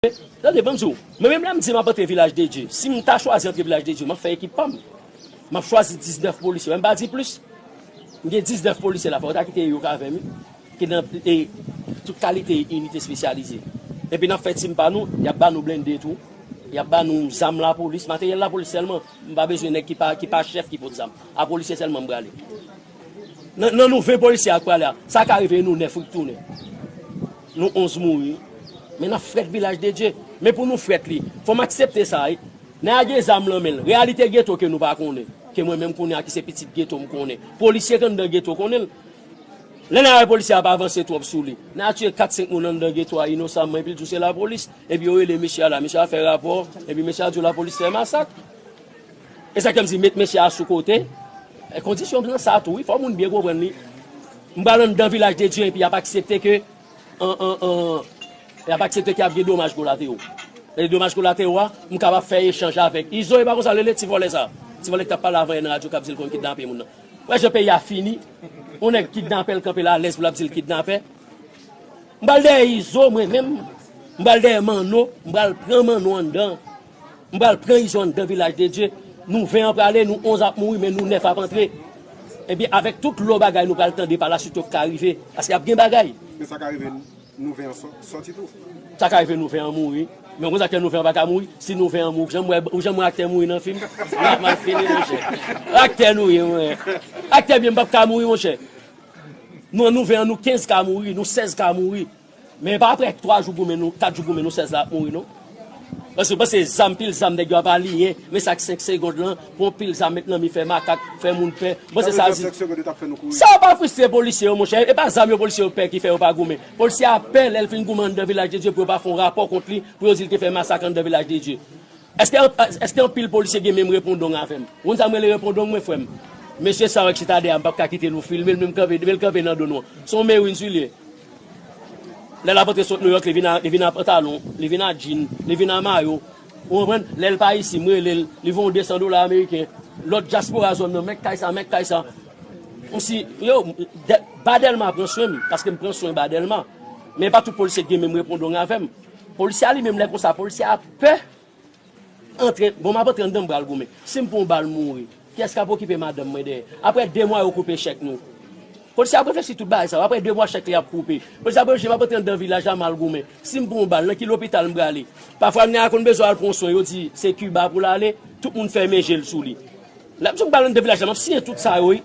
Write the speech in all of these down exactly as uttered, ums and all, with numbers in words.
Tande, ban m di w, mwen menm lè m di m ap antre Vilaj de Dye, si m ta chwazi antre Vilaj de Dye, m ap fè ekip pa m. M ap chwazi diznèf polisye, m pa di plis. M gen diznèf polisye la, fò w ta kite yo k avè m, wi. Ki nan, e, tout kalite inite espesyalize. Epi n ap fè tim pa nou, y ap ba nou blende tou. Y ap ba nou zam lapolis, materyèl lapolis sèlman. M pa bezwen nèg ki pa, ki pa chèf ki pot zam. A polisye sèlman m prale. Nan, nan nou ven polisye ak prale a, sa ka rive nou nèf wi k tounen. Nou onz mouri. Men n ap frèt Vilaj de Dye. Men pou nou frèt li, fò m aksepte sa, wi. Nèg la gen zam nan men l. Reyalite geto ke nou pa konnen. Ke mwen menm kounye a ki se pitit geto m konnen. Polisye k anndan geto konnen l. Lè nèg la wè polisye a pa avanse twòp sou li. Nèg la tiye kat senk moun anndan geto a inosamman, epi l di w se lapolis. Epi yo rele mesye a la. Mesye a fè rapò. Epi mesye a di w lapolis fè masak. E sa k fè m di, met mesye a sou kote. E kondisyon nan sa tou, wi, fò moun byen konprann li. M pral anndan Vilaj de Dye, epi y ap aksepte ke, an, an, an, y ap aksepte ke ap gen domaj kolatero. E domaj kolatero a, m kapab fè echanj avèk Izo, e pa konsa l rele ti vòlè sa. Ti vòlè k t ap pale avan yè nan radyo k ap di l konn kidnape moun nan. Wè jan peyi a fini. Yon nèg kidnapè, l kanpe la alèz pou l ap di l kidnapè. M pral dèyè Izo, mwen menm. M pral dèyè Manno. M pral pran Manno anndan. M pral pran Izo anndan Vilaj de Dye. Nou ven an prale, nou onz ap mouri, men nou nèf ap antre. Epi avèk tout lò bagay nou pral tande pa la swit yo k ka rive. Paske ap gen bagay. Men sa ka rive nou ven an sò- sòti tou. Sa ka rive nou ven an mouri. Men konsa ke nou ven an pa ka mouri. Si nou ven an mouri, ou janm wè, ou janm wè aktè mouri nan fim? L ap mal fini, monchè. Aktè nou ye, mwen. Aktè byen m p ap ka mouri, monchè. Nou, nou ven an, nou kenz ka mouri, nou sèz ka mouri. Men pa apre twa jou goumen nou, kat jou goumen nou, sèz la ap mouri, non. Paske, paske zam, pil zam, nèg yo ap aliyen, men sa k senk segond lan, pran pil zam, met nan mi, fè makak, fè moun pè. Bon, se sa di. Sa pa fristre polisye yo, monchè. E pa zam yo polisye yo pè ki fè yo pa goumen. Polisye a pè lè l fin goumen anndan Vilaj de Dye pou yo pa fè yon rapò kont li, pou yo di l te fè masak anndan Vilaj de Dye. Èske, èske anpil polisye gen menm repondong avè m? Ou konn sa m rele repondong mwen, frè m? Mesye sa w wè k chita dèyè a, m p ap ka kite l ou filme l, men m kanpe, men l kanpe nan do nou an. Se yon mewin sou li ye. Lè l ap antre sot Nouyòk, li vin a, li vin a pantalon, li vin a djin, li vin a mayo. Ou konprann? Lè l pa isi, m rele l, li voye yon de san dola ameriken. Lòt dyaspora zòn nan, men k kay sa, men k kay sa. Kòmsi, yo, dè-, ba Dèlma pran swen m, paske m pran swen ba Dèlma. Men pa tout polisye ki gen menm repondong avè m. Polisye a li menm lè konsa, polisye a pè. Antre, bon, m ap antre anndan, m pral goumen. Si m pran yon bal, m mouri, kiyès k ap okipe madanm mwen dèyè? Apre de mwa, yo koupe chèk nou. Polisye ap reflechi tout bagay sa yo. Apre de mwa, chèk li ap koupe. Polisye ap reflechi, m ap antre anndan vilaj la, m al goumen. Si m pran yon bal, nan ki lopital m prale? Pafwa, nèg la konn bezwen al pran yon swen, yo di se Kiba pou l ale, tout moun fèmen je l sou li. Lè m di w m pral anndan vilaj la, m ap siyen tout sa yo, wi.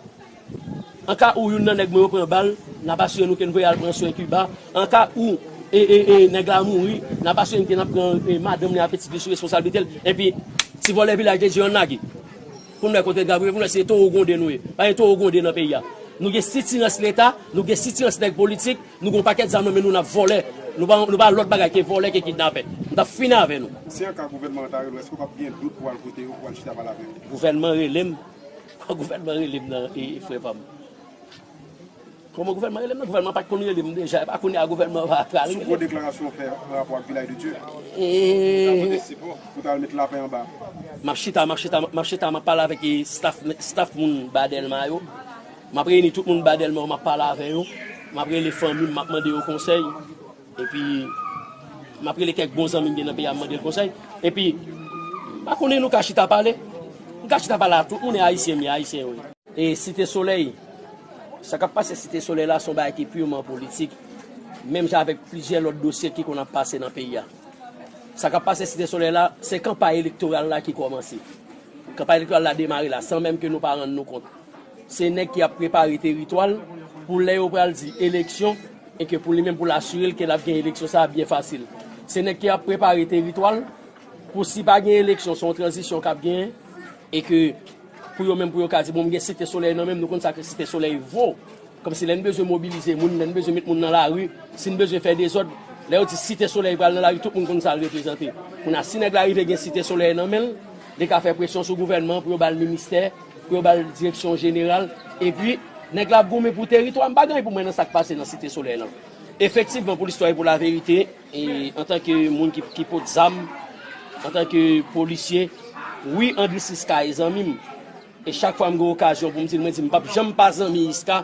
An ka ou youn nan nèg mwen yo pran bal, n ap asire nou ke n voye al pran swen Kiba. An ka ou, e, e, e, nèg la mouri, n ap asire n ke n ap pran, e, madanm li ak pitit li sou responsablite l. Epi, ti vòlè Vilaj de Dye an lage. Pou n wè kote n ka prive, pou n wè si se towo gwonde nou ye. Pa gen towo gwonde nan peyi a. Nou gen sitirans Leta, nou gen sitirans nèg politik, nou gen yon pakèt zam nan men nou, n ap vòlè. Nou pa, nou pa lòt bagay ke vòlè, ke kidnapè. Nou t ap fini avè nou. Si an ka gouvènman an ta rele w, èske w p ap gen dout pou w al kote yo, pou w al chita pale avè yo? Gouvènman rele m. Kòman gouvènman rele m nan, e, frè pa m? Kòman gouvènman rele m nan? Gouvènman pa t konn rele m deja, e pa kounye a gouvènman va pral rele m. Sou gwo deklarasyon w fè anrapò ak Vilaj de Dye, e, pou ta al met lapè anba. M ap chita, m ap chita, m ap chita, m ap pale avèk, e, staff, staff moun ba Dèlma yo. M ap reyini tout moun ba Dèlma yo, m ap pale avè yo. M ap rele fanmi m, m ap mande yo konsèy. Epi, m ap rele kèk bon zanmi m gen nan peyi a, m mande l konsèy. Epi, m pa konnen, nou ka chita pale. Nou ka chita pale a tout moun, e ayisyen m ye, ayisyen yo ye. E Site Solèy, sa k ap pase Site Solèy la, se yon bagay ki piman politik, menm jan avèk plizyè lòt dosye ki konn ap pase nan peyi a. Sa k ap pase Site Solèy la, se kanpay elektoral la ki kòmanse. Kanpay elektoral la demare la, san menm ke nou pa rann nou kont. Se nèg ki ap prepare teritwa l pou lè yo pral di eleksyon, e ke pou li menm pou l asire l ke l ap gen eleksyon sa a byen fasil. Se nèg ki ap prepare teritwa l pou si pa gen eleksyon, se yon tranzisyon k ap genyen, e ke pou yo menm, pou yo ka di, bon, m gen Site Solèy nan men m, nou konn sa ke Site Solèy vo. Kòmsi lè n bezwen mobilize moun, lè n bezwen met moun nan lari, si n bezwen fè dezòd, lè yo di Site Solèy pral nan lari, tout moun konn sa l reprezante. Kounye a, si nèg la rive gen Site Solèy nan men l, li ka fè presyon sou gouvènman an pou yo ba l ministè, pou yo ba l direksyon jeneral, epi nèg la ap goumen pou teritwa. M pa gen anyen pou mwen nan sa k pase nan Site Solèy lan. Efektivman, pou listwa e pou laverite, e antanke moun ki, ki pot zam, antanke polisye, wi, Andris Iska e zanmi m. E chak fwa m gen okazyon pou m di l, mwen di m p ap janm pa zanmi Iska,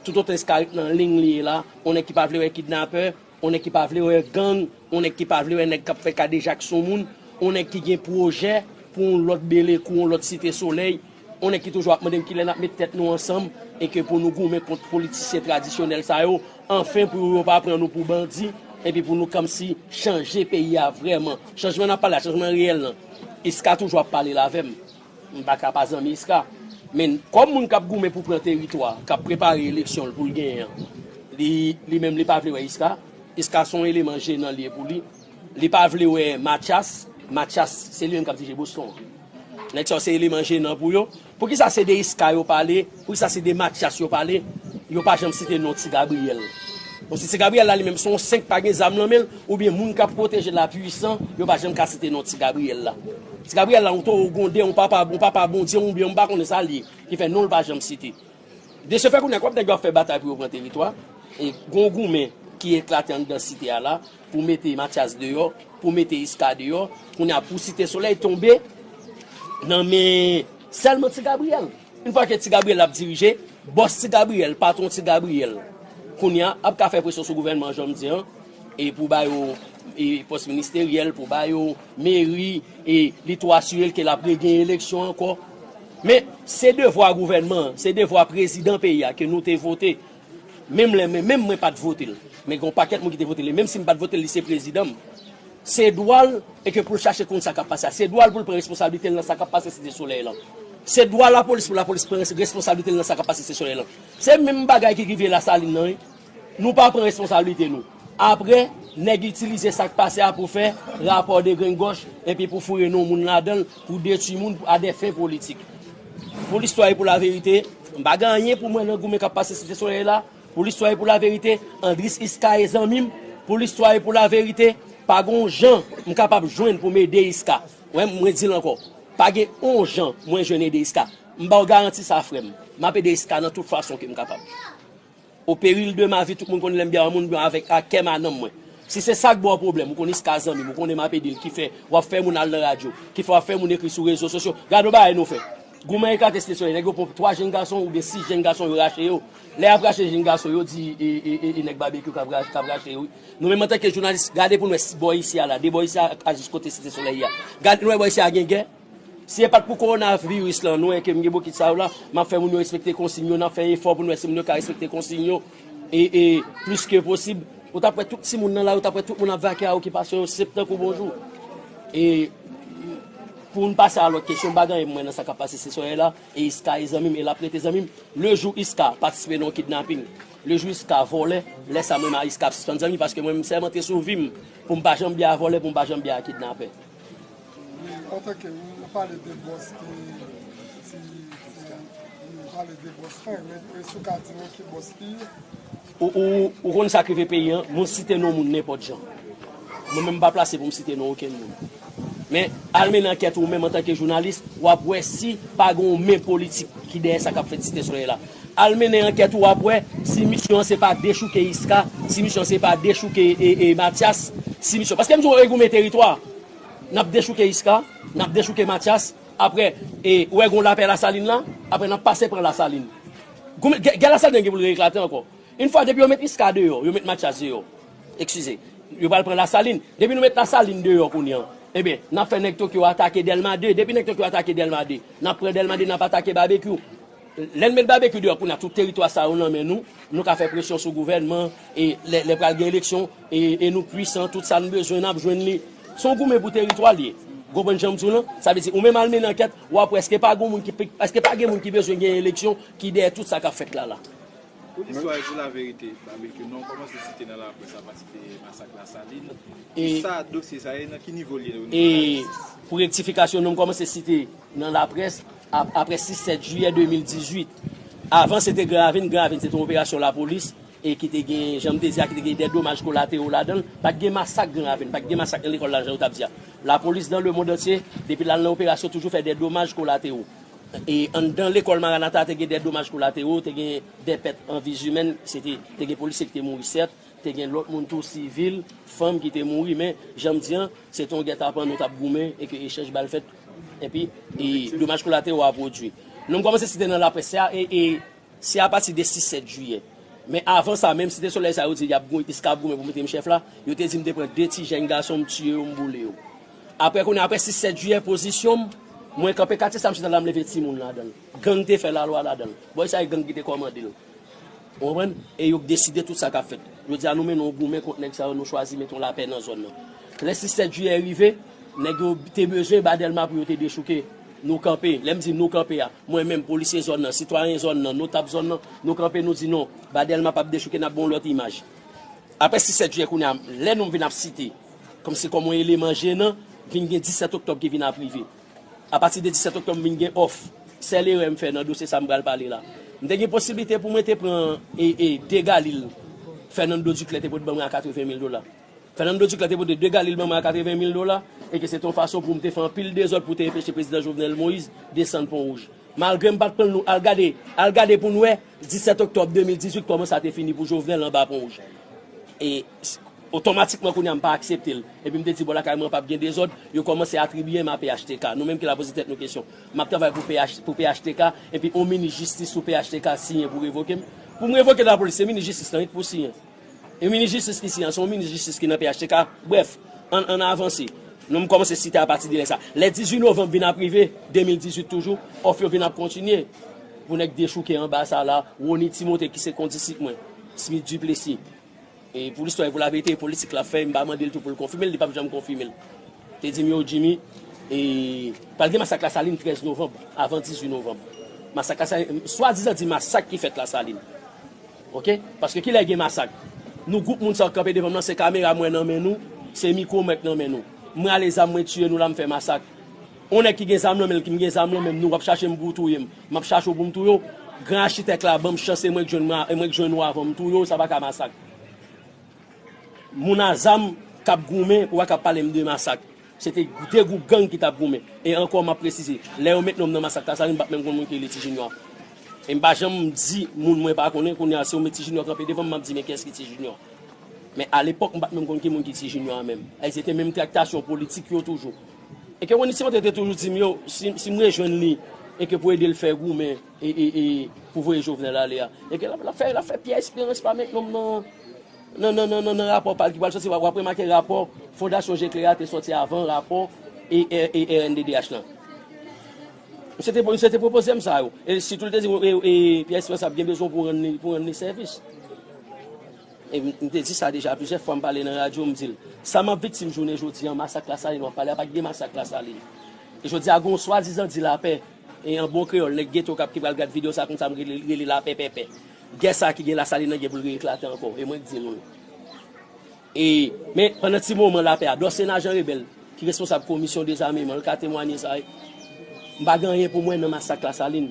toutotan Iska ret nan liy li ye la, yon nèg ki pa vle wè kidnapè, yon nèg ki pa vle wè gang, yon nèg ki pa vle wè nèg k ap fè kadejak sou moun, yon nèg ki gen pwojè pou yon lòt Belekou, yon lòt Site Solèy, yon nèg ki toujou ap mande m kilè n ap met tèt nou ansanm e ke pou nou goumen kont politisyen tradisyonèl sa yo, anfen pou yo pa pran nou pou bandi, epi pou nou kòmsi chanje peyi a vrèman. Chanjman n ap pale a, chanjman reyèl lan. Iska toujou ap pale l avè m. M pa ka pa zanmi Iska. Men, kòm moun k ap goumen pou pran teritwa, k ap prepare eleksyon l pou l genyen an, li, li menm li pa vle wè Iska. Iska se yon eleman jenan li ye pou li. Li pa vle wè Mathias. Mathias, se li menm k ap dirije Boston an. Nèg sa yo se eleman jenan pou yo. Poukisa se de Iska yo pale? Poukisa se de Mathias yo pale? Yo pa janm site non Ti Gabriyèl. Bon, si Ti Gabriyèl la li menm se yon senk pa gen zam nan men l, oubyen moun k ap pwoteje l la pwisan, yo pa janm ka site non Ti Gabriyèl la. Ti Gabriyèl la, yon towo gwonde, yon papa, yon papa Bondye, oubyen m pa konnen sa l ye, ki fè non l pa janm site. De se fè, kounye a, w ap nèg yo ap fè batay pou yo pran teritwa, e gon goumen ki eklate anndan site a la, pou mete Mathias deyò, pou mete Iska deyò, kounye a, pou Site Solèy tonbe nan men sèlman Ti Gabriyèl. Yon fwa ke Ti Gabriyèl ap dirije, bòs Ti Gabriyèl, patwon Ti Gabriyèl, kounye a, ap ka fè presyon sou gouvènman, jan m di an, e pou ba yo, e pòs ministeryèl, pou ba yo meri, e li tou asire l ke l ap regenyen eleksyon ankò. Men, se devwa gouvènman, se devwa prezidan peyi a ke nou te vote. Menm lè, men, menm mwen pa t vote l. Men gen yon pakèt moun ki te vote l. E menm si m pa t vote l, li se prezidan m. Se dwa l, e ke pou l chache konn sa k ap pase a. Se dwa l pou l pran responsablite l nan sa k ap pase Site Solèy lan. Se dwa lapolis pou lapolis pran res-, responsablite l nan sa k ap pase Site Solèy lan. Se menm bagay ki rive Lasalin nan, wi. Nou pa pran responsablite nou. Apre, nèg itilize sa k pase a pou fè rapò de grenn gòch, epi pou foure non moun ladan l, pou detwi moun, pou, a des fins politiques. Pou listwa e pou laverite, m pa gen anyen pou mwen nan goumen k ap pase Site Solèy la. Pou listwa e pou laverite, Andris Iska e zanmi m. Pou listwa e pou laverite, pa gen yon jan m kapab jwenn pou m ede Iska. Wè, mwen di l ankò, pa gen yon jan mwen jwenn ede Iska. M ba w garanti sa, frè m. M ap ede Iska nan tout fason ke m kapab. Au péril de ma vie, tout moun konn lè m byen yon moun byen avèk ak kè m a nanm mwen. Si se sa k ba w pwoblèm, ou konn Iska zanmi m, ou konnen m ap ede l, ki fè w ap fè moun al nan radyo, ki fè w ap fè moun ekri sou rezo sosyo. Gade yon bagay nou fè. Goumen eklate Site Solèy, nèg yo pran twa jenn gason oubyen sis jenn gason yo rache yo. Lè y ap rache jenn gason yo di e, e, e, e nèg Babekyou k ap ra-, k ap rache yo, wi. Nou menm antanke jounalis, gade pou n wè si bò isi a la, de bò isi a, a jis kote Site Solèy a. Gade nou wè bò isi a gen gè. Si e pa t pou kowonaviris lan, nou wè ke m gen bokit sa yo la, m ap fè moun yo respekte konsiy yo, n ap fè efò pou n wè si moun yo ka respekte konsiy yo, e, e, plis ke posib. Ou t ap wè tout timoun nan lari, ou t ap wè tout moun ap vake a okipasyon yo, se tankou bonjou. E pou n pase a lòt kesyon, m pa gen anyen pou mwen nan sa k ap pase Site Solèy la, e Iska e zanmi m, e l ap rete zanmi m. Le jou Iska patisipe nan yon kidnaping, le jou Iska vòlè, lè sa mwen menm a Iska ap sispann zanmi, paske mwen m sèmante sou vi m pou m pa janm byen a vòlè, pou m pa janm byen a kidnapè. Wi, antanke ou pale de bòs ki, ki, ki, ou pale de bòs lan, men èske w ka di nou ki bòs ki ye? Ou, ou, ou konn sa k rive peyi an, moun site non moun nenpòt jan. Mwen menm m pa plase pou m site non okenn moun. Men, al mennen ankèt ou menm antanke jounalis, w ap wè si pa gen yon men politik ki dèyè sa k ap fèt Site Solèy la. Al mennen ankèt ou, w ap wè si misyon an se pa dechouke Iska, si misyon an se pa dechouke, e, e, Mathias, si misyon, paske m di w, e goumen teritwa. N ap dechouke Iska, n ap dechouke Mathias, apre, e, ou wè gon lapè Lasalin la, apre n ap pase pran Lasalin. Goumen, gè, gè Lasalin gen pou l reeklate ankò. Yon fwa, depi yo met Iska deyò, yo met Mathias deyò, eskize, yo pral pran Lasalin. Depi nou met Lasalin deyò kounye a, ebyen, n ap fè nèg Tokyo atake Dèlma de. Depi nèg Tokyo atake Dèlma de, n ap pran Dèlma de, n ap atake Babekyou. Lè n met Babekyou deyò, kounye a tout teritwa sa yo nan men nou, nou ka fè presyon sou gouvènman, e lè, lè pral gen eleksyon, e, e nou pwisan, tout sa n bezwen, n ap jwenn li. Se yon goumen pou teritwa l ye. Ou konprann jan m di w lan? Sa vle di, ou menm al mennen ankèt, w ap wè èske pa gen moun ki, èske pa gen moun ki bezwen gen eleksyon ki dèyè tout sa k ap fèt la la. Pou listwa e pou laverite, Babekyou, non w kòmanse site nan laprès apati de masak Lasalin. E sa dosye sa ye, nan ki nivo l ye o nivo lajistis? Pou rektifikasyon, non m kòmanse site nan laprès ap-, apre sis sèt jiyè de mil dizuit. Avan, se te Gran Ravin. Gran Ravin, se te yon operasyon lapolis e ki te gen, jan m te di a, ki te gen dè domaj kolatero ladan l. Pa t gen masak Gran Ravin, pa t gen masak nan lekòl la, jan yo t ap di a. Lapolis dans le monde entier, depi l al nan operasyon, toujou fè dè domaj kolatero. E anndan lekòl Maranata a, te gen dè domaj kolatero, te gen dè pèt an vi imèn, se te, te gen polisye ki te mouri, sèt, te gen lòt moun tou, sivil, fanm ki te mouri, men, jan m di an, se te yon gètapan nou t ap goumen e ke echanj bal fèt, epi, e domaj kolatero a pwodui. Non m kòmanse site nan laprès, se a, e, e, se apati de sis sèt jiyè. Men avan sa, menm Site Solèy sa yo di y ap gou- iska ap goumen pou mete m chèf la, yo te di m te pran de ti jèn gason, m tiye yo, m boule yo. Apre kounye a, apre sis sèt jiyè, pozisyon m, mwen kanpe katye sa, m chita la, m leve timoun ladan l. Gang te fè lalwa ladan l. Bòy sa e gang ki te kòmande l. Ou konprann? E yo k deside tout sa k ap fèt. Jodi a, nou mennen yon goumen kont nèg sa yo, nou chwazi mete yon lapè nan zòn nan. Lè sis sèt jiyè rive, nèg yo te bezwen ba Dèlma pou yo te dechouke. Nou kanpe. Lè m di nou kanpe a, mwen menm, polisye zòn nan, sitwayen zòn nan, notab zòn nan, nou kanpe, nou di non, ba Dèlma p ap dechouke, n ap ba w lòt imaj. Apre sis sèt jiyè kounye a, lè nou vin ap site, kòmsi kòm yon eleman jenan, vin gen disèt oktòb ki vin ap rive. Apati de disèt oktòb, m vin gen òf. Sèl erè m fè nan dosye sa m pral pale la. M te gen posiblite pou mwen te pran e, e, de galil Fernando Duclair te pot ban mwen a katreven mil dola. Fernando Duclair te pote de galil ban mwen a katreven mil dola, e ke se te yon fason pou m te fè anpil dezòd pou te enpeche prezidan Jovenel Moïse desann Pon Wouj. Malgre m pa t pran l, nou al gade, al gade pou n wè, disèt oktòb de mil dizuit, kòman sa te fini pou Jovenel anba Pon Wouj. E s- otomatikman kounye a m pa aksepte l. Epi m te di bò lakay mwen p ap gen dezòd, yo kòmanse atribiye m a P H T K. Nou menm ki la poze tèt nou kesyon. M ap travay pou P H, pou P H T K, epi yon minis jistis sou P H T K siyen pou revoke m. Pou m revoke lapolis, se minis jistis lan wi pou siyen. E minis jistis ki siyen, se yon minis jistis ki nan P H T K. Brèf, ann, ann avanse. Nou m kòmanse site apati de lè sa. Lè dizuit novanm vin ap rive, de mil dizuit toujou, òf yo vin ap kontinye. Pou nèg dechouke anba sa la, Rony Timothée ki se kondisip mwen, Smith Duplessis. E pou listwa e pou laverite, e politik l ap fè, m pa mande l tou pou l konfime l, li p ap janm konfime l. Te di m yo, Jimmy, e pral gen masak Lasalin trèz novanm, avan dizuit novanm. Masak Lasalin, swadizan di masak ki fèt Lasalin. Oke? Paske kilè gen masak? Nou gwoup moun sa k kanpe devan m nan, se kamera mwen nan men nou, se mikwo mwen k nan men nou. Mwen ale zam mwen tiye nou la, m fè masak. On nèg ki gen zam nan men l, ki m gen zam nan men m, nou w ap chache m pou w touye m. M ap chache w pou m touye w. Gran achitèk la ban m chans e mwen k jwenn, mwen, e mwen k jwenn ou avan m touye w, sa pa ka masak. Moun a zam k ap goumen, ou pa ka pale m de masak. Se te de gwoup gang ki t ap goumen. E ankò, m ap presize, lè yo met non m nan masak Lasalin, m pa t menm konn moun ki rele Ti Junior. E m pa janm di moun mwen pa konnen, kounye a, si yo met Ti Junior kanpe devan m, m ap di, men kiyès ki Ti Junior? Men alepòk, m pa t menm konn ki moun ki Ti Junior a menm. E se te menm traktasyon politik yo toujou. E ke Rony Timothée te toujou di m yo, si, si m rejwenn li, e ke pou ede l fè goumen, e, e, e pou voye Jovenel ale a. E ke l ap, l ap fè, l ap fè Pierre Espérance pa met non m nan, nan, nan, nan, nan, nan rapò pa l ki pral soti. W ap, w ap remake rapò Fondasyon Jekle a te soti avan rapò e, e, e R N D D H lan. Misye te, misye te pwopoze m sa yo. E sitou l te di, e, e, Pierre Espérance ap gen bezwen pou rann li, pou rann li sèvis. E m, m te di sa deja plizyè fwa, m pale nan radyo, m di l, sa m ap viktim jounen jodi an, masak Lasalin w ap pale a, pa t gen masak Lasalin. E jodi a, gen yon swadizan di lapè, e an bon kreyòl, nèg geto k ap, ki pral gad videyo sa konn sa m rele, rele lapè pèpè. Gè sa ki gen Lasalin nan gen pou l reeklate ankò, e mwen k di nou l. E, men, pandan ti moman lapè a, Dorcéna Jean Rebel, ki responsab komisyon dezameman, l ka temwanye sa, wi. M pa gen anyen pou mwen nan masak Lasalin.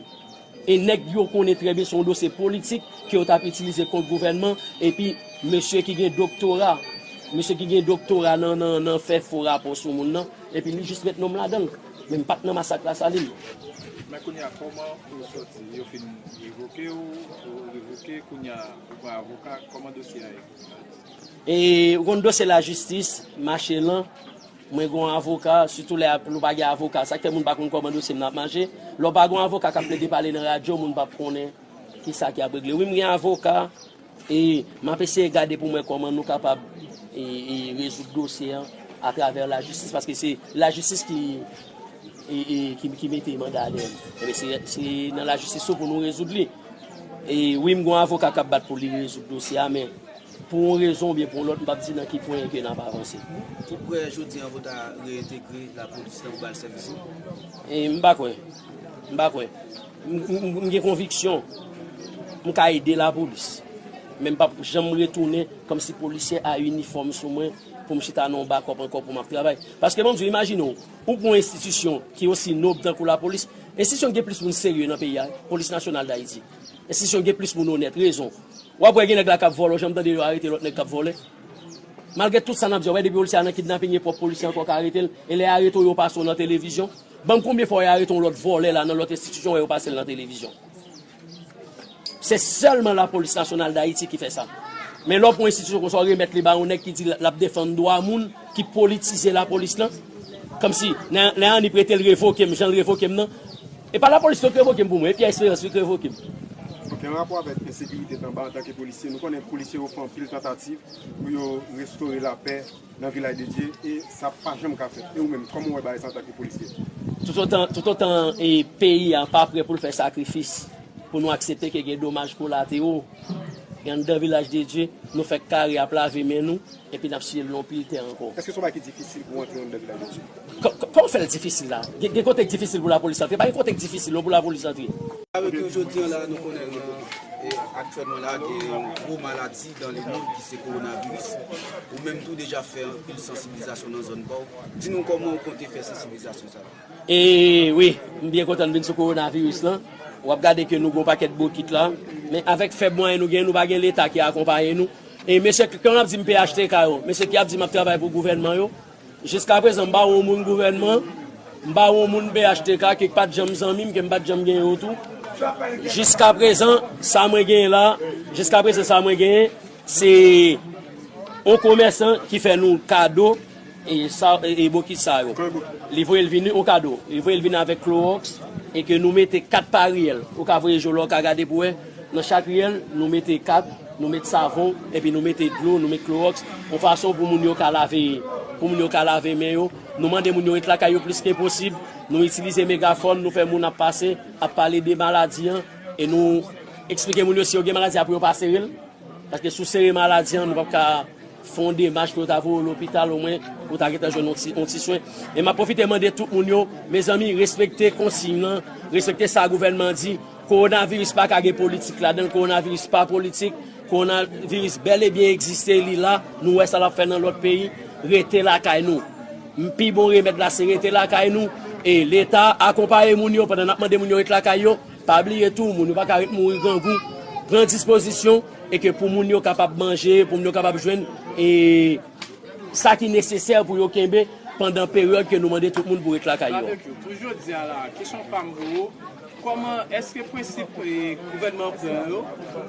E nèg yo konnen trè byen se yon dosye politik ke yo t ap itilize kont gouvènman, epi mesye ki gen doktora, mesye ki gen doktora nan, nan, nan fè fo rapò sou moun nan, epi li jis met non m ladan l. Men m pa t nan masak Lasalin. Men kounye a, kòman ou sòti? Yo fin revoke w, ou revoke, kounye a, ou pran avoka, kòman dosye a ye? E ou konn dosye lajistis mache lan. Mwen gen yon avoka, sitou lè ap- nou pa gen avoka, sa k fè moun pa konn kòman dosye m nan ap mache. Lè w pa gen yon avoka k ap plede pale nan radyo, moun p ap konnen kisa ki ap regle. Wi, m gen avoka, e m ap eseye gade pou m wè kòman nou kapab, e, e, rezoud dosye an atravè lajistis, paske se lajistis ki, e, e, ki, ki mete manda dèyè m. Ebyen, se, se nan lajistis tou pou nou rezoud li. E wi, m gen yon avoka k ap bat pou li rezoud dosye a, men pou yon rezon oubyen pou yon lòt, m p ap di nan ki pwen ke n ap avanse. Ou kwè jodi an pou ta reyentegre lapolis nan pou ba l sèvis ou? E m pa kwè. M pa kwè. M, m, m gen konviksyon m ka ede lapolis. Men m p ap janm retounen kòmsi polisye a inifòm sou mwen pou m chita nan yon bakòp ankò pou m ap travay. Paske ban m di w, imajine w, ou pran yon enstitisyon ki osi nob tankou lapolis, enstitisyon ki gen plis moun serye nan peyi a, Polis Nasyonal d Ayiti. Enstitisyon ki gen plis moun onèt, rezon. W ap wè gen nèg la k ap vòlè, w janm tande yo arete lòt nèg k ap vòlè? Malgre tout sa n ap di, w wè depi polisye a nan kidnaping, e pwòp polisye ankò ka arete l, e lè yo arete w, yo pase w nan televizyon. Ban m konbyen fwa yo arete yon lòt vòlè la nan lòt enstitisyon, wè yo pase l nan televizyon. Se sèlman Lapolis Nasyonal d Ayiti ki fè sa. Men lè w pran yon enstitisyon konsa, w remèt li ba yon nèg ki di l ap defann dwa moun, ki politize lapolis lan, kòmsi, lè, lè Annie prete l revoke m, jan l revoke m nan, e pa lapolis yo k revoke m pou mwen, e Pierre Espérance yo k revoke m. Ok, an rapò avèk ensekirite anba antanke polisye, nou konnen polisye yo fè anpil tantativ pou yo restore lapè nan Vilaj de Dye, e sa pa janm ka fèt. E ou menm, kòman w wè bagay sa antanke polisye? Toutotan, toutotan e peyi a pa prè pou l fè sakrifis, pou nou aksepte ke gen domaj kolatero anndan Vilaj de Dye, nou fèk kare ap lave men nou, epi n ap siye l nan pil tè ankò. Èske se yon bagay ki difisil pou w antre anndan Vilaj de Dye? Kò-, kò-, kòman fè l difisil la? Gen, gen kote k difisil pou lapolis antre? Pa gen kote k difisil non pou lapolis antre. Avèk nou jodi an la, nou konnen, e, aktyèlman la, gen yon gwo maladi dans le monde ki se kowonaviris. Ou menm tou deja fè anpil sansibilizasyon nan zòn pa w. Di nou kòman w konte fè sansibilizasyon sa la? E wi, m byen kontan n vin sou kowonaviris lan. W ap gade ke nou gen yon pakèt bokit la. Men avèk fèb mwayen nou gen, nou pa gen Leta ki akonpaye nou. E mesye, k-, k-, kòm n ap di m P H T K yo, mesye ki ap di m ap travay pou gouvènman yo, jiskaprezan, m pa wè yon moun gouvènman, m pa wè yon moun P H T K, ke k pa t janm zanmi m, ke m pa t janm gen yo tou. Jiskaprezan, sa mwen genyen la, jiskaprezan, sa mwen genyen, se yon komèsan ki fè nou kado, e sa, e, e bokit sa yo. Li voye l vini yon kado. Li voye l vini avèk klowòks, e ke nou mete kat pa riyèl. Ou ka voye je w la, ou ka gade pou wè. Nan chak riyèl, nou mete kat, nou met savon, epi nou mete dlo, nou met klowòks, yon fason pou moun yo ka lave, pou moun yo ka lave men yo. Nou mande moun yo ret lakay yo plis ke posib. Nou itilize megafòn, nou fè moun ap pase, ap pale de maladi an, e nou eksplike moun yo si yo gen maladi a pou yo pa sere l. Paske si w sere maladi an, nou p ap ka fè yon demach pou yo ta voye w lopital, omwen pou w ta gentan jwenn yon ti, yon ti swen. E m ap pwofite mande tout moun yo, mezanmi, respekte konsiy lan, respekte sa gouvènman an di. Kowonaviris pa ka gen politik ladan l, kowonaviris pa politik, kowonaviris bèl e byen egziste, li la, nou wè sa l ap fè nan lòt peyi, rete lakay nou. M, pi bon remèd la se rete lakay nou, e Leta akonpaye moun yo pandan n ap mande moun yo ret lakay yo, pa bliye tou, moun yo pa ka ret mouri grangou, pran dispozisyon, e ke pou moun yo kapab manje, pou moun yo kapab jwenn, e sa ki nesesè pou yo kenbe pandan peryòd ke nou mande tout moun pou ret lakay yo. Babekyou, pou jodi a la, kesyon pa m pou ou, kòman, èske prensip, e, gouvènman an pran yo,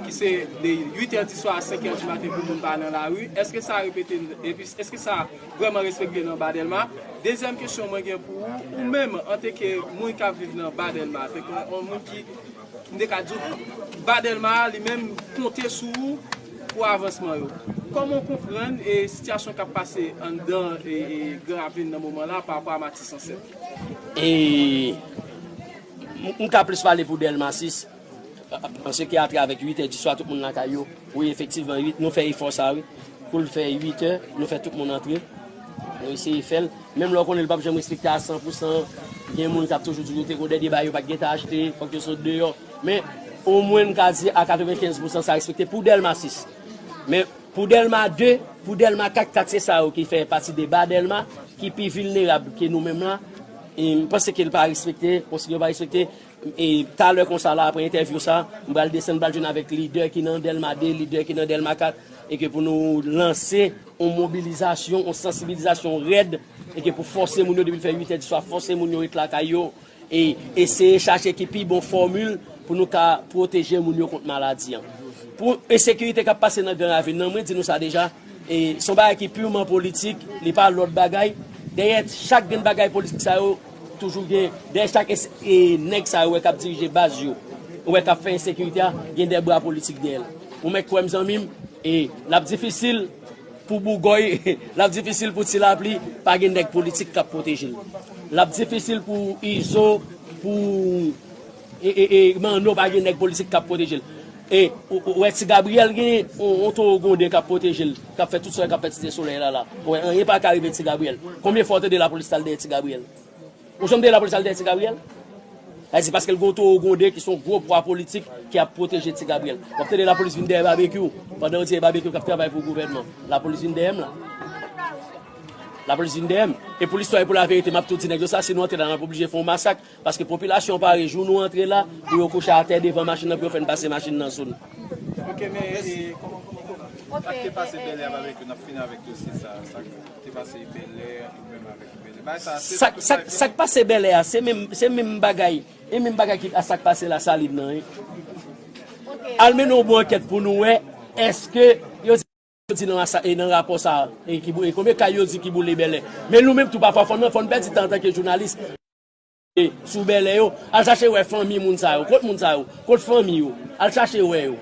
ki se de uit è di swa a senk è di maten pou moun pa nan lari, èske sa repete, epi èske sa vrèman respekte nan Ba Dèlma? Dezyèm kesyon mwen gen pou ou, ou menm, antanke moun k ap viv nan Ba Dèlma, antanke yon moun ki, m te ka di w, Ba Dèlma a, li menm, konte sou ou pou avansman yo. Kòman w konprann, e, sitiyasyon k ap pase anndan, e, e, Gran Ravin nan moman la, pa rapò a Matisan sèt? E, m, m ka plis pale pou Dèlma sis, paske atravèk uit è di swa, tout moun lakay yo. Wi, efektivman, uit, nou fè efò sa, wi. Pou l fè uit è, nou fè tout moun antre. Nou eseye fè l. Menm lè w konnen l p ap janm respekte a san pou san, gen moun k ap toujou di w te gen dènye bagay yo pa t gentan achte, fòk yo sot deyò. Men, omwen, m ka di a katrevenkenz pou san sa respekte pou Dèlma sis. Men, pou Dèlma de, pou Dèlma kat, kat se sa yo ki fè pati de Ba Dèlma, ki pi vilnerab ke nou menm la. E m panse ke l pa respekte, konsiy yo pa respekte. E talè konsa la, apre entèvyou sa, m pral desann, m pral jwenn avèk lidè ki nan Dèlma de, lidè ki nan Dèlma kat, e ke pou nou lanse yon mobilizasyon, yon sansibilizasyon rèd, e ke pou fòse moun yo depi l fè uit è di swa, fòse moun yo ret lakay yo, e eseye chache ki pi bon fòmil pou nou ka pwoteje moun yo kont maladi an. Pou ensekirite k ap pase nan Gran Ravin nan, mwen di nou sa deja, e se yon bagay ki piman politik, li pa lòt bagay. Dèyè chak grenn bagay politik sa yo, toujou gen, dèyè chak ens-, e nèg sa yo wè k ap dirije baz yo, ou wè k ap fè ensekirite a, gen de bra politik dèyè l. Ou mèt kwè m, zanmi m, e l ap difisil pou Bougòy, l ap difisil pou Ti Lapli, pa gen nèg politik k ap pwoteje l. L ap difisil pou Izo, pou e, e, e, Manno, pa gen nèg politik k ap pwoteje l. E ou, ou wè Ti Gabriyèl gen yon, yon towo gonden k ap pwoteje l, k ap fè tout sa k ap fè Site Solèy la la. Ou wè, anyen pa ka rive Ti Gabriyèl. Konbyen fwa w tande lapolis t al dèyè Ti Gabriyèl? Ou janm tande lapolis al dèyè Ti Gabriyèl? Sa di paske l gen yon towo gonden ki se yon gwo pwa politik ki ap pwoteje Ti Gabriyèl. W ap tande lapolis vin dèyè Babekyou, pandan yo di e Babekyou k ap travay pou gouvènman. Lapolis vin dèyè m la. Lapolis vin dèyè m. E pou listwa e pou laverite, m ap tou di nèg yo sa, si nou antre la, n ap oblije fè yon masak. Paske popilasyon pare, jou nou antre la, pou yo kouche atè devan machin nan, pou yo fè n pase machin nan sou nou. Ok, men, e, kòman, kòman, kòman? Sa k te pase Bèlè a, Babekyou, n ap fini avèk dosye sa, sa k te pase Bèlè, nou menm avèk Bèlè. Bagay sa, se sa, sa, sa k pase Bèlè a, se menm, se menm bagay, e menm bagay ki a sa k pase Lasalin nan, wi. Al mennen yon bon ankèt pou nou wè, èske yo di nan, e nan rapò sa, e ki bou-, e konbyen kay yo di ki boule Bèlè. Men nou menm tou, pafwa, fò n, fò n pèdi tan antanke jounalis. sou bèlè yo, al chache wè fanmi moun sa yo. Kot moun sa yo? Kot fanmi yo? Al chache wè yo.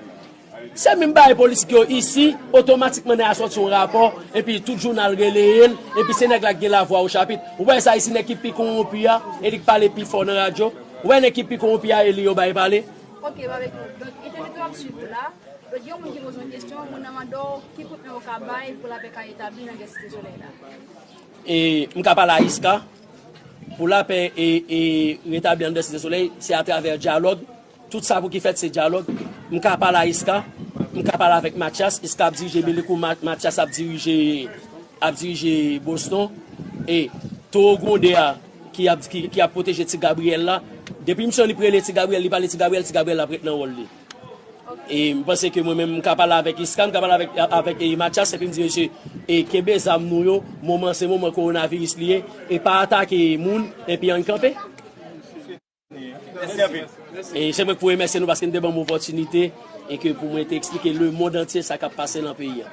Se menm bagay politik yo isi, otomatikman nèg a sòti yon rapò, epi tout jounal releye l, epi se nèg la ki gen lavwa o chapit. Ou wè sa isi, nèg ki pi kowonpi a, e li k pale pi fò nan radyo. Ou wè nèg ki pi kowonpi a, e li yo bay pale. Ok, pa avèk nou. Donk, entènèt yo ap swiv ou la. Donk, gen yon moun ki poze yon kesyon, moun nan mande w ki kout men ou ka bay pou lapè ka etabli nan Gran Site Solèy la. E m ka pale a Iska. Pou lapè e, e retabli anndan Site Solèy, se atravè dyalòg. Tout sa pou ki fèt, se dyalòg. M ka pale a Iska. M ka pale avèk Mathias. Iska ap dirije Belikou, Ma- Mathias ap dirije, ap dirije Boston. E towo gwonde a ki ap, ki, ki ap pwoteje Ti Gabriyèl la. Depi misyon li prele Ti Gabriyèl, li pale Ti Gabriyèl, Ti Gabriyèl ap ret nan wòl li. E m panse ke mwen menm, m ka pale avèk Iska, m ka pale avèk, avèk e, Mathias, epi m di, mesye, e kenbe zam nou yo, moman se moman kowonaviris li ye, e pa atake moun, epi ann kanpe. E se mwen k pou remèsye nou paske n te ban m opòtinite e ke pou mwen te eksplike lemonn antye sa k ap pase nan peyi a.